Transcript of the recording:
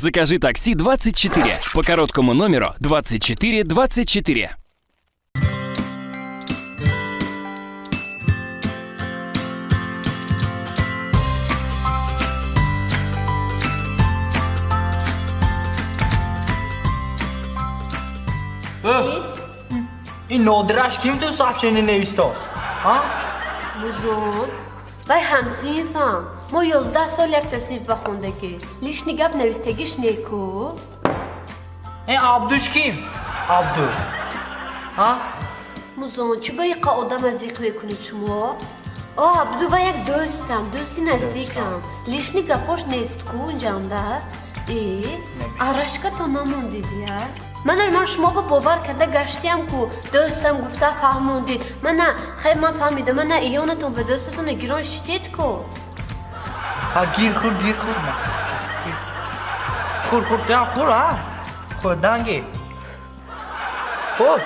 Закажи такси 24 по короткому номеру 24 24. Ин нодираш ким ту сообщение навистос? Ҳа? Музон, вай ҳамсинфам. Мо 11 сол якта синфа хондагӣ. Лишний гап навистагиш неку. Ин Абдуш ким? Абду. Ҳа? Музон, чӣ ба иқа одама зиқ мекунед шумо? О, Абду вай як дӯстам, дӯсти наздикам. Лишний гапош нест ку унҷанда. Э, арашкато намондид я? Мана ман шумо ба бовар карда гаштиям ку, дӯстам гуфта фаҳмондид. Мана, хай ман фаҳмидам, мана иёнатон ба дӯстатона гирон шитед ку. Ҳа, гир хур, гир хур. Гир. Хур, хур, ту ҳам хур, ҳа? Хӯрданги. Хур.